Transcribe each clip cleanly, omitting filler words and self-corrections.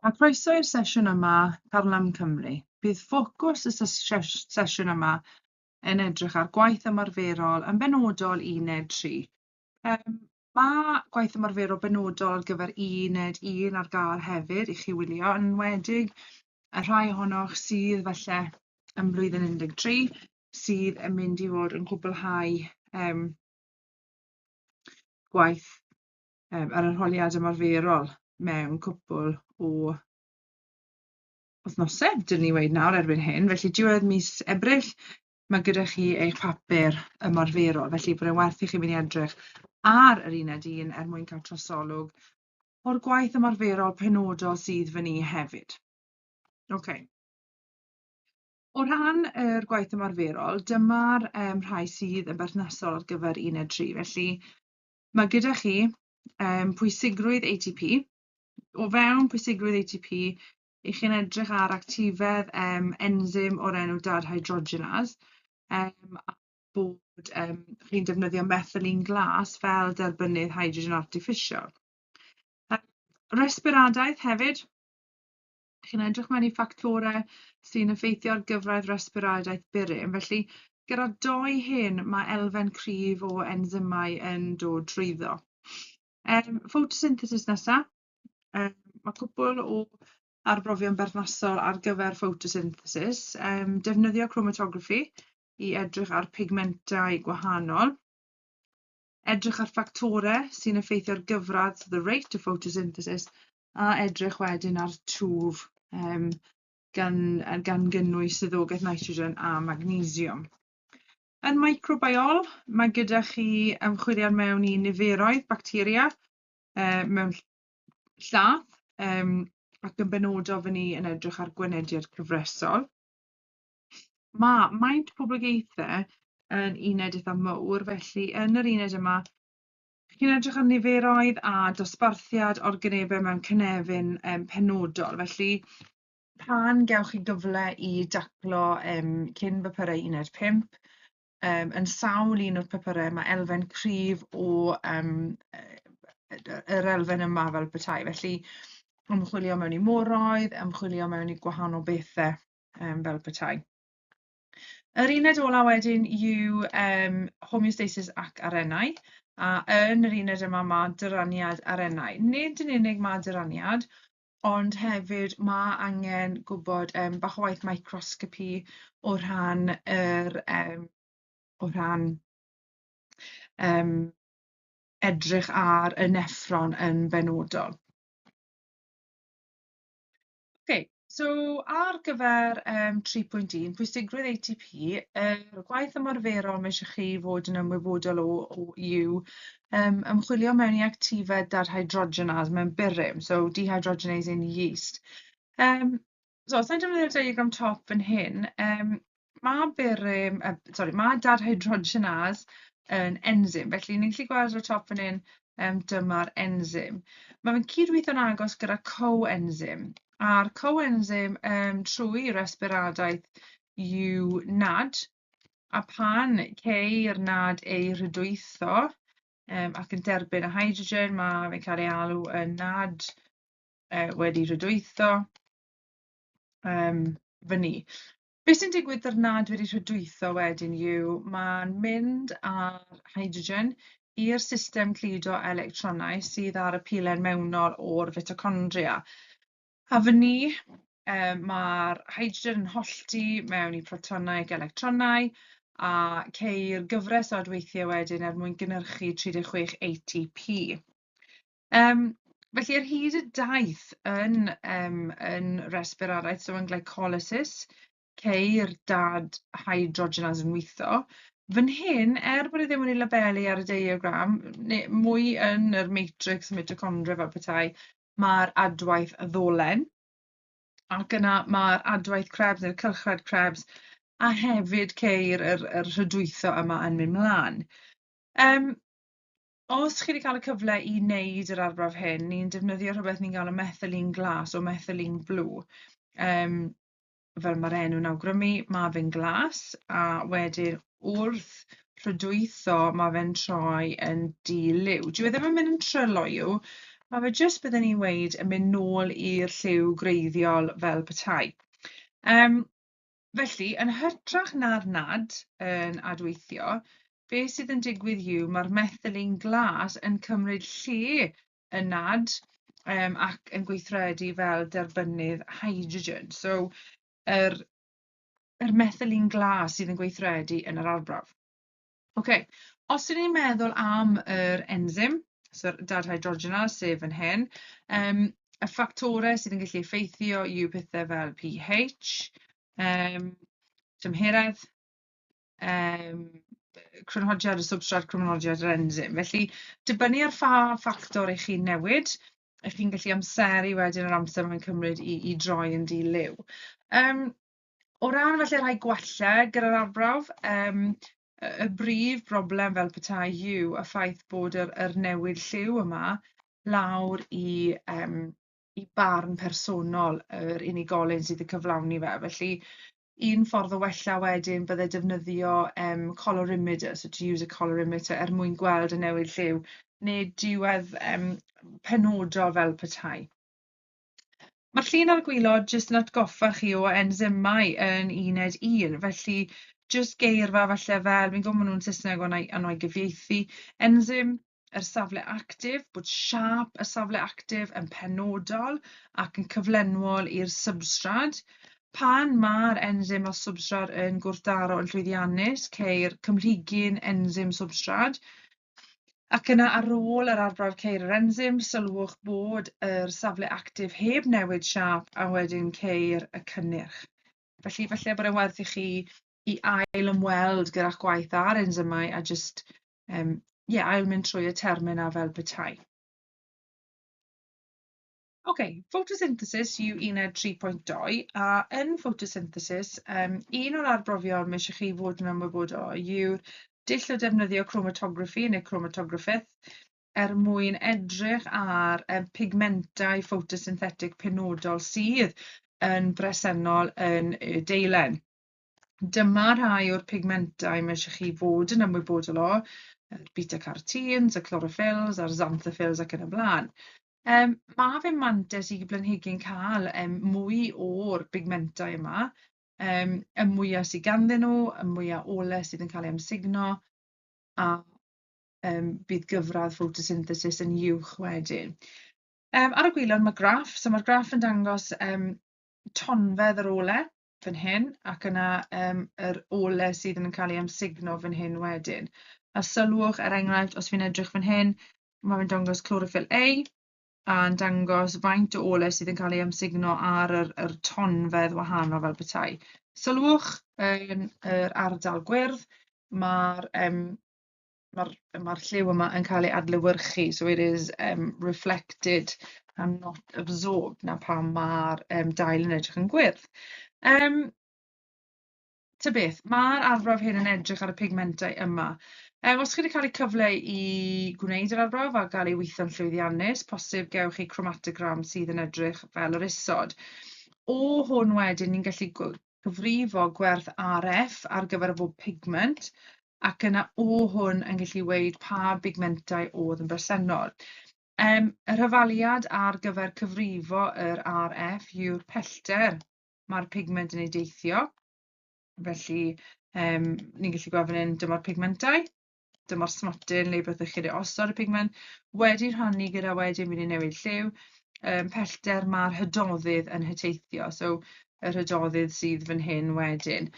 A croeso i'r sesiwn yma, Carlam Cymru. Bydd ffocws y sesiwn yma yn edrych ar gwaith ymarferol yn benodol uned 3. Mae gwaith ymarferol benodol ar gyfer uned 1 ar gael hefyd i chi wylio, yn enwedig y rhai ohonoch sydd falle yn blwyddyn 13 sydd yn mynd i fod yn cwblhau gwaith yr arholiad ymarferol mewn cwpl o wythnosau, dyn ni weud nawr erbyn hyn. Felly diwedd mis Ebrill, mae gyda chi eich papur ymarferol, felly bod e'n werth i chi mynd i edrych ar yr uned 1 er mwyn cael trosolwg o'r gwaith ymarferol penodol sydd fan ni hefyd. Okay. O ran yr gwaith ymarferol, dyma'r rhai sydd yn berthnasol ar gyfer uned 3. Felly mae gyda chi pwysigrwydd ATP. O fewn pwysigrwydd ATP, i chi'n edrych ar actifedd enzym o'r enw dadhydrogenase, a bod chi'n defnyddio methylene glas fel derbynnydd hydrogen artificial. Resbiradaeth hefyd, chi'n edrych mewn i ffactorau sy'n effeithio ar gyfradd resbiradaeth burum. Felly, gyda dou hyn, mae elfen cryf o enzymau yn dod trwyddo. Photosynthesis nesa. Mae cwpl o arbrofion berthnasol ar gyfer photosynthesis. Defnyddio chromatography i edrych ar pigmentau gwahanol. Edrych ar ffactorau sy'n effeithio ar gyfradd, so the rate of photosynthesis, a edrych wedyn ar twf gan gynnwys swyddogaeth nitrogen a magnesiwm. Yn microbiol, mae gyda chi ymchwiliad mewn i niferoedd bacteria mewn llath, ac yn benodol fan ni yn edrych ar gwenediad cyfresol. Mae maint poblogaethau yn uned eitha mowr, felly yn yr uned yma, chi'n edrych ar niferoedd a dosbarthiad organebau mewn cynefin penodol. Felly, pan gewch chi gyfle i daclo cyn bapurau uned 5, yn sawl un o'r papurau mae elfen cryf o yr elfen yma fel petai. Felly, ymchwilio mewn i moroedd, ymchwilio mewn i gwahanol bethau fel petai. Yr uned ola wedyn yw homeostasis ac arennau, a yn yr uned yma mae dyraniad arennau. Nid yn unig mae dyraniad, ond hefyd mae angen gwybod bach o waith microscopy o rhan yr o rhan edrych ar y neffron yn benodol. Ok, so ar gyfer 3.1, pwysigrwydd ATP, yr gwaith ymarferol mae eisiau chi fod yn ymwybodol o yw ymchwilio mewn i actifed dadhydrogenase mewn burum, so dehydrogenase in yeast. So, os na'n defnyddio'r diagram top fan hyn, mae burum, sorry, mae dadhydrogenase yn enzym, felly ni'n gallu gweld ar y top fan hyn, dyma'r enzym. Mae fe'n cydweithio'n agos gyda coenzym, a'r coenzym trwy resbiradaeth yw NAD, a pan ceir NAD ei rhydwytho ac yn derbyn y hydrogen, mae fe'n cael ei alw yn NAD wedi rhydwytho fyny. Beth sy'n digwydd 'da'r NAD wedi rhydwytho wedyn yw mae'n mynd â'r hydrogen i'r system cludo electronau sydd ar y pilen mewnol o'r fitochondria. A fan 'ny, ma'r hydrogen yn hollti mewn i protonau ac electronau, a ceir gyfres o adweithiau wedyn er mwyn gynhyrchu 36 ATP. Felly ar hyd y daith yn resbiradaeth, so yn glycolysis, ceir dadhydrogenase yn weithio. Fan hyn, er bod e ddim wedi labelu ar y diagram, neu mwy yn yr matrix mitochondria fel petai, mae'r adwaith ddolen, ac yna mae'r adwaith Krebs neu'r cylchred Krebs, a hefyd ceir yr rhydwytho yma yn mynd mlaen. Os chi wedi cael y cyfle i wneud yr arbrawf hyn, ni'n defnyddio rhywbeth ni'n galw methylene glas o methylene blue. Fel mae'r enw'n awgrymu, mae fe'n glas, a wedyn wrth rhydwytho mae fe'n troi yn du liw. Dyw e ddim yn mynd yn tryloyw, Mae fe jyst, byddwn ni'n weud, yn mynd nôl i'r lliw gwreiddiol fel petai. Felly, yn hytrach na'r NAD yn adweithio, beth sydd yn digwydd yw mae'r methylene glas yn cymryd lle y NAD ac yn gweithredu fel derbynnydd hydrogen. So, yr methylene glas sydd yn gweithredu yn yr arbrawf. OK, os ydyn ni'n meddwl am yr enzym, so'r dadhydrogenase, sef fan hyn, y ffactorau sydd yn gallu effeithio yw pethau fel pH, tymheredd, crynhodiad y substrate, crynhodiad yr enzym. Felly, dibynnu ar pha ffactor 'y chi'n newid, 'y chi'n gallu amseru wedyn yr amser mae'n cymryd i droi yn di-liw. O ran falle rhai gwallau gyda'r arbrawf, y brif broblem fel petai yw y ffaith bod yr newid lliw yma lawr i barn personol yr unigolyn sydd yn cyflawni fe. Felly, un ffordd o wella wedyn bydde defnyddio colorimeter, so to use a colorimeter er mwyn gweld y newid lliw, neu diwedd penodol fel petai. Mae'r llun ar y gwaelod jyst yn atgoffa chi o enzymau yn uned 1, felly jyst geirfa falle fel, fi'n gwybod maen nhw'n Saesneg ond wna i gyfieithu, enzym, yr safle actif, bod siâp y safle actif yn penodol ac yn cyflenwol i'r substrad. Pan mae'r enzym a substrad yn gwrthdaro yn llwyddiannus, ceir cymhlygu'n enzym substrad. Ac yna ar ôl yr arbrawf ceir yr enzym, sylwch bod yr safle actif heb newid siâp a wedyn ceir y cynnyrch. Felly falle bod e'n werth i chi i ail ymweld gyda'ch gwaith ar enzymau a jyst yeah, ail mynd trwy y termau 'na fel petai. OK, photosynthesis yw uned 3.2, a yn photosynthesis, un o'r arbrofion mae eisiau chi fod yn ymwybodol o yw'r dull o defnyddio chromatography neu chromatograffeth er mwyn edrych ar pigmentau photosynthetic penodol sydd yn bresennol yn y deilen. Dyma rhai o'r pigmentau mae eisiau chi fod yn ymwybodol o, y beta-carotenes, y chlorophylls a'r xanthophylls ac yn y blaen. Ma' fe'n mantais i blanhigyn cael mwy o'r bigmentau yma. Y mwyaf sydd ganddyn nhw, y mwyaf ole sydd yn cael ei amsugno, a bydd gyfradd photosynthesis yn uwch wedyn. Ar y gwaelod mae graff, so mae'r graff yn dangos tonfedd yr ole fan hyn, ac yna yr ole sydd yn cael ei amsugno fan hyn wedyn. A sylwch, er enghraifft, os fi'n edrych fan hyn, mae fe'n dangos chlorophyll A, a'n dangos faint o ole sydd yn cael ei amsugno ar yr tonfedd wahanol fel petai. Sylwch yn yr ardal gwyrdd, mae'r lliw yma yn cael ei adlewyrchu, so it is reflected and not absorbed, na pam mae'r dail yn edrych yn gwyrdd. Ta beth, mae'r arbrawf hyn yn edrych ar y pigmentau yma. Os chi wedi cael y cyfle i gwneud yr arbrawf a gael ei weithio'n llwyddiannus, posib gewch chi chromatogram sydd yn edrych fel yr isod. O hwn wedyn, ni'n gallu cyfrifo gwerth RF ar gyfer y bob pigment, ac yna o hwn yn gallu weud pa bigmentau oedd yn bresennol. Yr hafaliad ar gyfer cyfrifo yr RF yw'r pellter mae'r pigment yn ei deithio. Felly, ni'n gallu gweld fan hyn, dyma'r pigmentau, dyma'r smotyn le byddwch chi wedi osod y pigment, wedi rhannu gyda wedyn mynd i newid lliw, pellter mae'r hydoddydd yn hyteithio, so yr hydoddydd sydd fan hyn wedyn.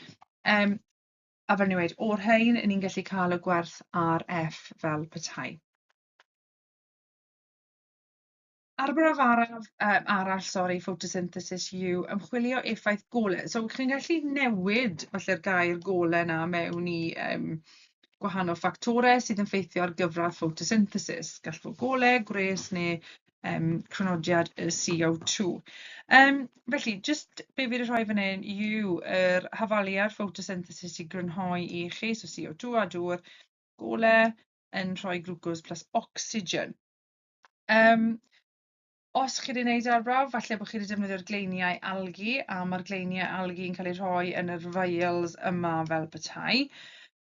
A fel ni'n dweud, o'r rhain, ni'n gallu cael y gwerth RF fel petai. Arbrawf arall, sori, photosynthesis yw ymchwilio effaith golau. So chi'n gallu newid falle'r gair golau 'na mewn i gwahanol ffactorau sydd yn ffeithio ar gyfradd photosynthesis. Gall fod golau, gwres neu crynodiad y CO2. Felly, jyst be fi wedi rhoi fan hyn yw yr hafaliad photosynthesis i grynhoi i chi, so CO2 a dŵr, golau yn rhoi glwcos plus oxygen. Os chi wedi gwneud arbrawf, falle bod chi wedi defnyddio'r gleiniau algi, a mae'r gleiniau algi yn cael eu rhoi yn yr vials yma fel petai.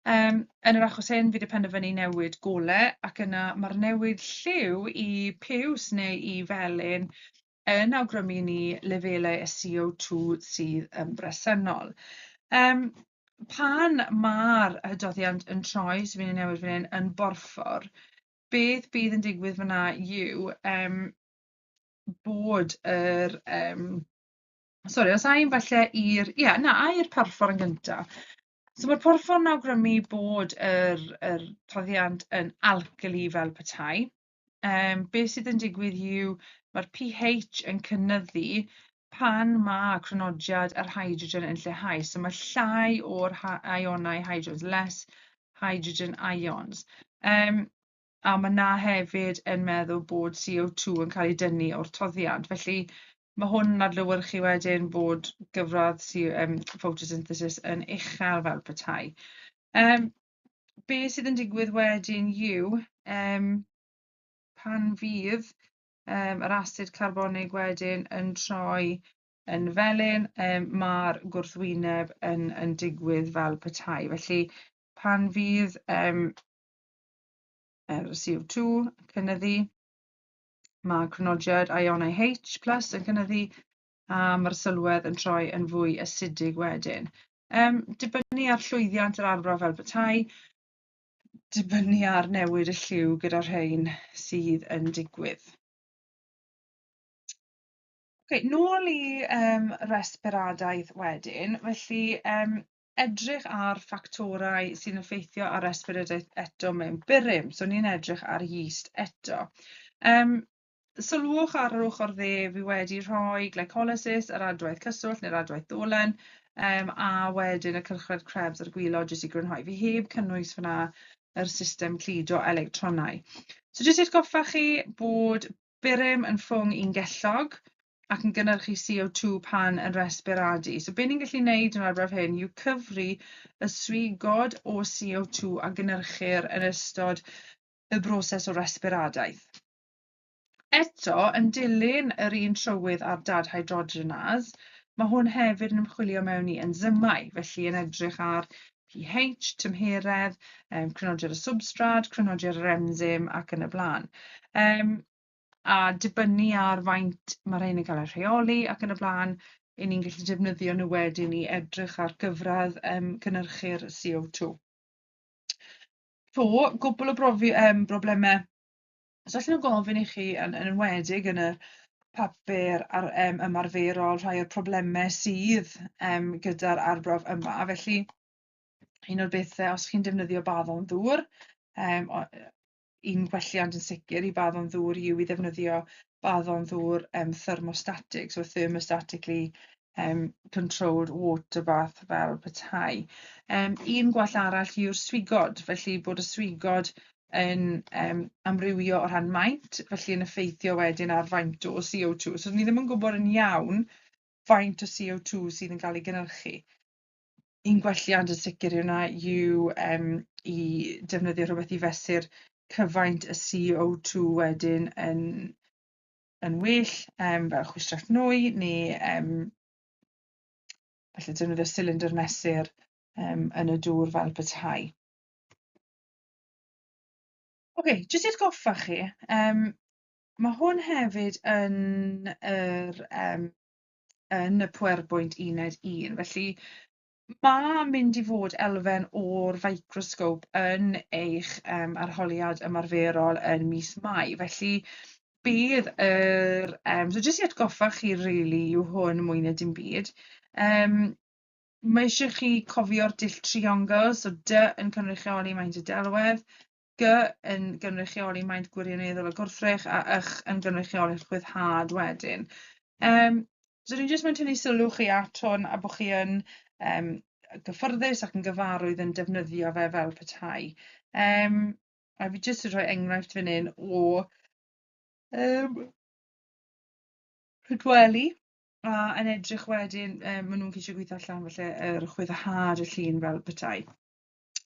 Yn yr achos hyn, fi wedi penderfynu newid gole, ac yna mae'r newid lliw i piws neu i felyn yn awgrymu ni lefelau y CO2 sydd yn bresennol. Pan mae'r hydoddiant yn troi, so fi'n ei newid fan hyn, yn borffor, beth bydd yn digwydd fyna yw bod yr... Sori, os ai'n falle i'r... Ie, na, a i'r porffor yn gyntaf. So mae'r porffor yn awgrymu bod yr toddiant yn alkali fel petai. Beth sydd yn digwydd yw mae'r pH yn cynyddu pan mae crynodiad yr hydrogen yn lleihau. So mae llai o'r ionau hydrogen, less hydrogen ions. A mae 'na hefyd yn meddwl bod CO2 yn cael ei dynnu o'r toddiant. Felly mae hwn yn adlewyrchu wedyn bod gyfradd photosynthesis yn uchel fel petai. Be sydd yn digwydd wedyn yw, pan fydd yr asid carbonig wedyn yn troi yn felyn, mae'r gwrthwyneb yn digwydd fel petai. Felly pan fydd yr CO2 yn cynyddu, mae crynodiad ionau H plus yn cynyddu a mae'r sylwedd yn troi yn fwy asidig wedyn. Dibynnu ar llwyddiant yr arbrawf fel petai, dibynnu ar newid y lliw gyda'r rhain sydd yn digwydd. Okay, nôl i resbiradaeth wedyn. Felly, edrych ar ffactorau sy'n effeithio ar resbiradaeth eto mewn burum. So ni'n edrych ar yeast eto. Sylwch ar yr ochr dde, fi wedi rhoi glycolysis, yr adwaith cyswllt neu'r adwaith ddolen, a wedyn y cylchred Krebs ar y gwylod jyst i grynhoi. Fi heb cynnwys fyna yr system cludo electronau. So jyst i atgoffa chi bod burum yn ffwng ungellog ac yn gynhyrchu CO2 pan yn resbiradu. So be ni'n gallu wneud yn arbrawf hyn yw cyfri y swigod o CO2 a gynhyrchir yn ystod y broses o resbiradaeth. Eto, yn dilyn yr un trywydd â'r dadhydrogenase, mae hwn hefyd yn ymchwilio mewn i enzymau, felly yn edrych ar pH, tymheredd, crynodiad y swbstrad, crynodiad yr enzym ac yn y blaen. A dibynnu ar faint mae rhain yn cael eu rheoli ac yn y blaen, 'y ni'n gallu defnyddio nhw wedyn i edrych ar gyfradd cynhyrchu'r CO2. So, gwbl o brofi, broblemau. So allan nhw gofyn i chi, yn enwedig yn y papur ar, ymarferol, rhai o'r problemau sydd gyda'r arbrawf yma. Felly, un o'r bethau, os chi'n defnyddio baddon ddŵr, un gwelliant yn sicr i baddon ddŵr yw i ddefnyddio baddon ddŵr thermostatic, so thermostatically controlled water bath fel petai. Un gwall arall yw'r swigod, felly bod y swigod yn amrywio o ran maint, felly yn effeithio wedyn ar faint o CO2. So ni ddim yn gwybod yn iawn faint o CO2 sydd yn cael ei gynhyrchu. Un gwelliant yn sicr yw na yw i defnyddio rhywbeth i fesur cyfaint y CO2 wedyn yn well, fel chwistrell nwy neu falle defnyddio silindr mesur yn y dŵr fel petai. Oce, jyst i atgoffa chi, mae hwn hefyd yn y PowerPoint uned 1, felly mae mynd i fod elfen o'r microscope yn eich arholiad ymarferol yn mis Mai, felly bydd yr... So jyst i atgoffa chi rili yw hwn mwy na dim byd. Mae eisiau chi cofio'r dull triongl, so D yn cynrychioli maint y delwedd, G yn gynrychioli maint gwirioneddol y gwrthrych, a ych yn gynrychioli'r chwyddhad wedyn. So dwi'n jyst moyn tynnu sylw chi at hwn a bod chi yn gyffyrddus ac yn gyfarwydd yn defnyddio fe fel petai. A fi jyst yn rhoi enghraifft fan hyn o rhydweli a yn edrych wedyn, maen nhw'n ceisio gweithio allan falle yr chwyddhad y llun fel petai.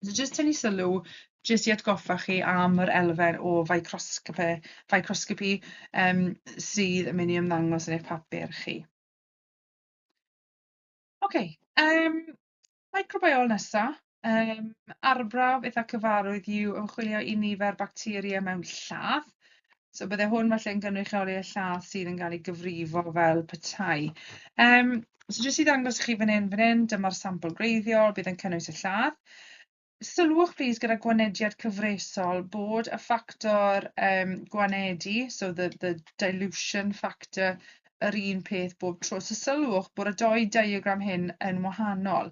So jyst tynnu sylw, jyst i atgoffa chi am yr elfen o ficroscopy sydd yn mynd i ymddangos yn eich papur chi. Oce, microbiol nesa. Arbrawf eitha cyfarwydd yw ymchwilio i nifer bacteria mewn llath. So bydde hwn falle yn gynrychioli y llath sydd yn cael ei gyfrifo fel petai. So jyst i ddangos i chi fan hyn, dyma'r sampl gwreiddiol, bydd yn cynnwys y llath. Sylwch plîs gyda gwanediad cyfresol bod y ffactor gwanedu, so the dilution factor, yr un peth bob tro. So sylwch bod y dou diagram hyn yn wahanol.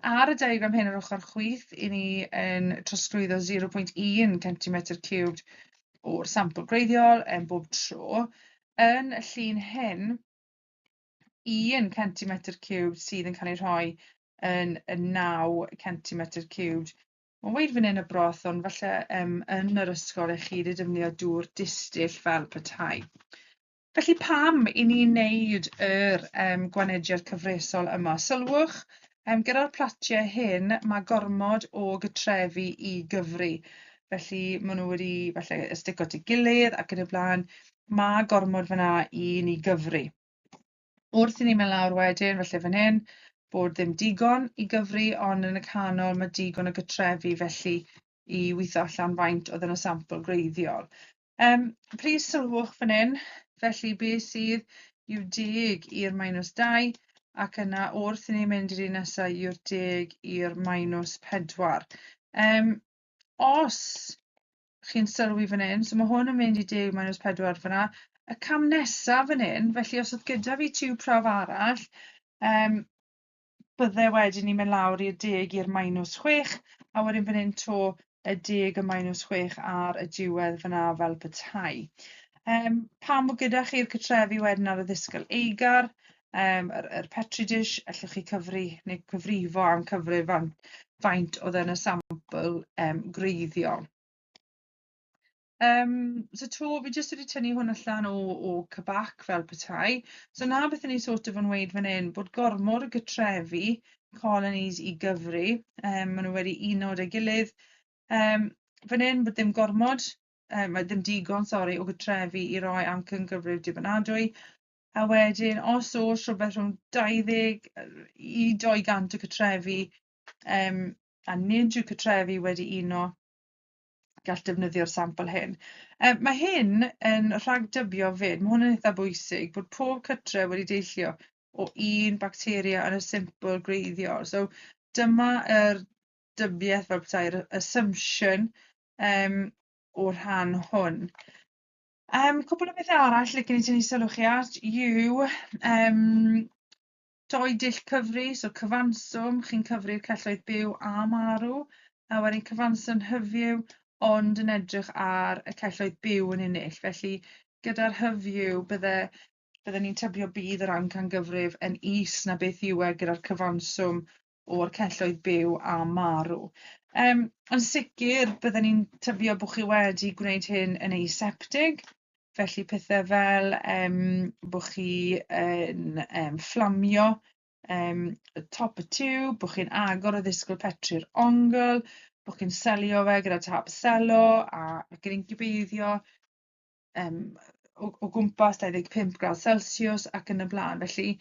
Ar y diagram hyn ar ochr chwith, i ni yn trosglwyddo 0.1 cm cubed o'r sampl gwreiddiol yn bob tro. Yn y llun hyn, 1 cm cubed sydd yn cael ei rhoi yn y 9 cm cubed. Mae'n weud fan hyn y broth, ond falle yn yr ysgol eich chi wedi defnyddio dŵr distill fel petai. Felly pam i ni wneud yr gwanediad cyfresol yma? Sylwch, gyda'r platiau hyn, mae gormod o gytrefi i gyfri. Felly maen nhw wedi falle stico at ei gilydd ac yn y blaen. Mae gormod fyna i ni gyfri. Wrth i ni mynd lawr wedyn, felly fan hyn, bod ddim digon i gyfri, ond yn y canol mae digon o gytrefi felly i weithio allan faint oedd yn y sampl gwreiddiol. Plis sylwch fan hyn, felly beth sydd yw 10 i'r minus 2, ac yna wrth i ni mynd i'r un nesaf yw'r 10 i'r minus 4. Os chi'n sylwi fan hyn, so mae hwn yn mynd i 10 minus 4 fyna, y cam nesaf fan hyn, felly os oedd gyda fi tiwb prawf arall, bydde wedyn ni'n mynd lawr i'r 10 i'r minus 6, a wedyn fan hyn 'to y 10 y minus 6 ar y diwedd fyna fel petai. Pan fod gyda chi'r cytrefi wedyn ar y ddisgyl agar, yr petri dish, allwch chi cyfri neu cyfrifo am cyfrif faint oedd yn y sampl gwreiddiol. So 'to, fi jyst wedi tynnu hwn allan o Cybac fel petai. So 'na beth o'n i sort of yn weud fan hyn, bod gormod o gytrefi, colonies i gyfri. Maen nhw wedi uno 'da'i gilydd. Fan hyn bod ddim gormod, mae ddim digon, sori, o gytrefi i roi amcangyfrif dibynadwy. A wedyn, os oes rhywbeth rhwng 20 i 200 o cytrefi, a nid yw cytrefi wedi uno, gall defnyddio'r sampl hyn. Mae hyn yn rhagdybio 'fyd, mae hwn yn eitha bwysig, bod pob cytre wedi deillio o un bacteria yn y sampl gwreiddiol. So dyma yr dybiaeth fel petai'r assumption o'r rhan hwn. Cwpl o bethau arall licen i tynnu sylw chi at yw dou dull cyfri, so cyfanswm, chi'n cyfri'r celloedd byw a marw, a wedyn cyfanswm hyfyw, ond yn edrych ar y celloedd byw yn unig. Felly gyda'r hyfyw bydden ni'n tybio bydd yr amcangyfrif yn is na beth yw e gyda'r cyfanswm o'r celloedd byw a marw. Yn sicr, bydden ni'n tybio bod chi wedi gwneud hyn yn aseptig, felly pethau fel bod chi yn fflamio y top y tiwb, bod chi'n agor y ddisgwyl Petri'r ongl, bod chi'n selio fe gyda tâp selo ac yn incubeiddio o gwmpas 25 gradd Celsius ac yn y blaen. Felly,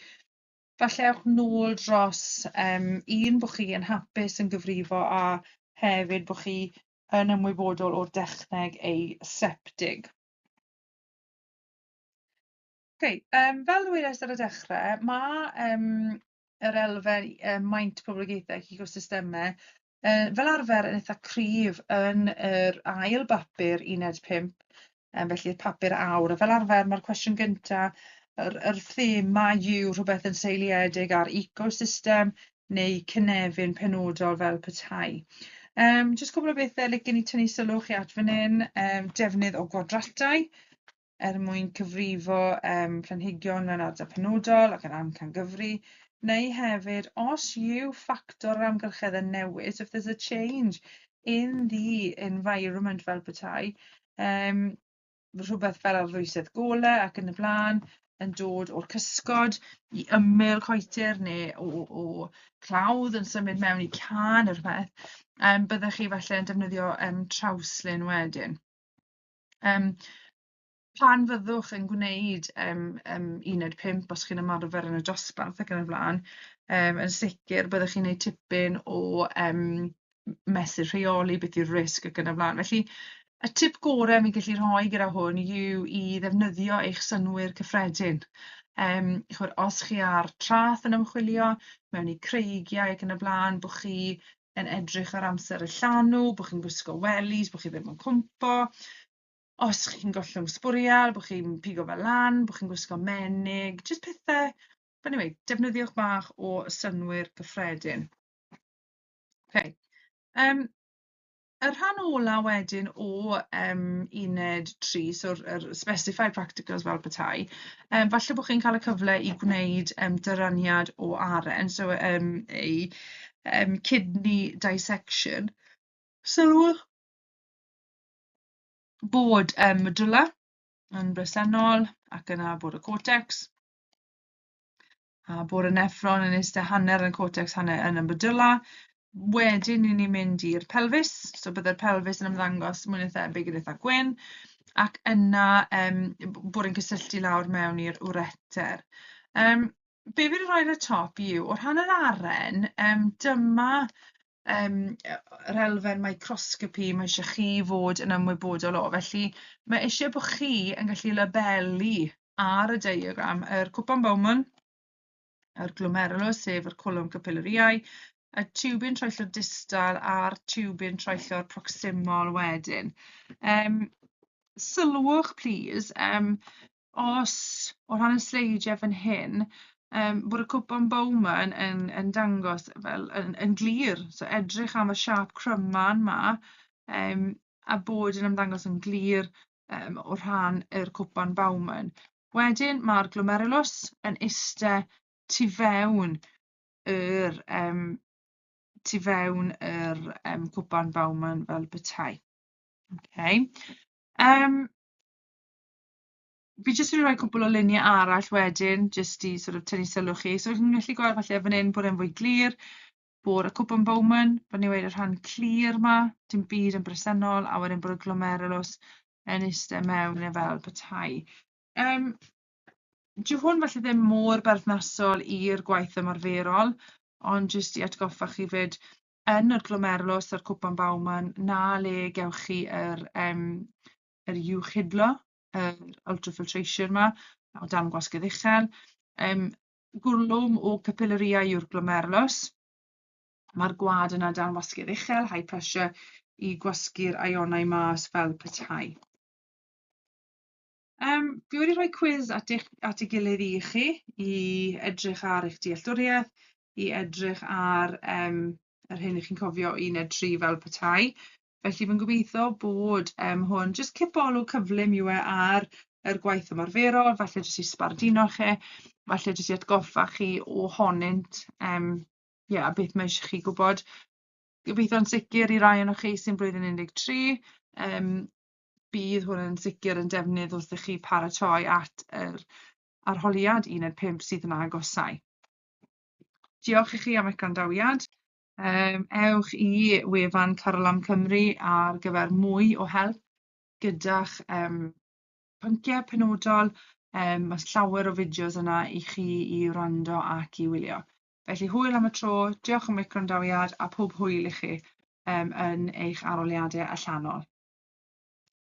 falle ewch nôl dros un bod chi yn hapus yn gyfrifo a hefyd bod chi yn ymwybodol o'r dechneg aseptig. Okay, fel ddwedais ar y dechrau, mae yr elfen maint poblogaethau ac ecosystemau fel arfer yn eitha cryf yn yr ail bapur uned 5, felly'r papur aur. A fel arfer mae'r cwestiwn gyntaf, yr thema yw rhywbeth yn seiliedig ar ecosystem neu cynefin penodol fel petai. Jyst cwpl o bethau licen i tynnu sylw chi at fan hyn, defnydd o gwadratau er mwyn cyfrifo planhigion mewn ardal penodol ac yn amcangyfri, neu hefyd os yw ffactor yr amgylchedd yn newid, so if there's a change in the environment fel petai, rhywbeth fel arddwysedd gole ac yn y blaen, yn dod o'r cysgod i ymyl coetir neu o clawdd yn symud mewn i can neu rhywbeth, byddech chi falle yn defnyddio trawslun wedyn. Pan fyddwch yn gwneud uned 5, os chi'n ymarfer yn y dosbarth ac yn y blaen, yn sicr byddwch chi'n gwneud tipyn o Mesur rheoli, beth yw'r risg ac yn y blaen. Felly, y tip gorau fi'n gallu rhoi gyda hwn yw i ddefnyddio eich synnwyr cyffredin. Chimod, os chi ar traeth yn ymchwilio, mewn i creigiau ac yn y blaen, bod chi yn edrych ar amser y llanw, bod chi'n gwisgo wellies, bod chi ddim yn cwmpo. Os chi'n gollwng sbwriel, bod chi'n pigo fe lan, bod chi'n gwisgo menig, jyst pethau. But anyway, defnyddiwch bach o synnwyr cyffredin. Okay. Y rhan ola wedyn o uned 3, so'r yr specified practicals fel petai, falle bod chi'n cael y cyfle i gwneud dyraniad o aren, so a kidney dissection. Sylwch bod medulla yn bresennol ac yna bod y cortex, a bod y nephron yn eistedd hanner yn y cortex, hanner yn y medulla. Wedyn 'y ni'n mynd i'r pelfis, so bydde'r pelfis yn ymddangos mwy na thebyg yn eitha gwyn, ac yna bod yn cysylltu lawr mewn i'r ureter. Be fi wedi rhoi ar y top yw, o rhan yr aren, dyma yr elfen microscopy mae eisiau chi fod yn ymwybodol o. Felly mae eisiau bod chi yn gallu labelu ar y diagram yr cwpan Bowman, yr glomerulus, sef yr cwlwm capilariau, y tiwbin troellwr distal a'r tiwbin troellwr proximol wedyn. Sylwch, plîs, os o ran y sleidiau fan hyn, bod y cwpan Bowman yn dangos fel yn glir. So edrych am y siâp cryman 'ma, a bod yn ymddangos yn glir o rhan yr cwpan Bowman. Wedyn mae'r glomerulus yn iste tu fewn yr cwpan Bowman fel petai. Okay. Fi jyst wedi rhoi cwpl o luniau arall wedyn, jyst i sort of tynnu sylw chi. So chi'n gallu gweld falle fan hyn bod e'n fwy glir, bod y cwpan Bowman, fel ni'n weud, y rhan clir 'ma, dim byd yn bresennol, a wedyn bod y glomerulus yn eistedd mewn e fel petai. Dyw hwn falle ddim mor berthnasol i'r gwaith ymarferol, ond jyst i atgoffa chi 'fyd, yn yr glomerulus a'r cwpan Bowman, 'na le gewch chi yr uwchhidlo, yr ultrafiltration 'ma, o dan gwasgedd uchel. Gwrlwm o capilariau yw'r glomerulus. Mae'r gwaed yna dan wasgedd uchel, high pressure, i gwasgu'r ionau mas fel petai. Fi wedi rhoi cwis at ei gilydd i chi, i edrych ar eich dealltwriaeth, i edrych ar yr hyn 'y chi'n cofio o uned 3 fel petai. Felly fi'n gobeithio bod hwn jyst cipolwg cyflym yw e ar yr gwaith ymarferol, falle jyst i sbarduno chi, falle jyst i atgoffa chi ohonynt, ie, a beth mae eisiau chi gwybod. Gobeithio'n sicr i rai ohonoch chi sy'n blwyddyn 13, bydd hwn yn sicr yn defnydd wrth i chi paratoi at yr arholiad uned 5 sydd yn agosau. Diolch i chi am eich gwrandawiad. Ewch i wefan Carlam Cymru ar gyfer mwy o help gyda'ch pynciau penodol. Mae llawer o fideos yna i chi i wrando ac i wylio. Felly hwyl am y tro, diolch am eich gwrandawiad a pob hwyl i chi yn eich arholiadau allanol.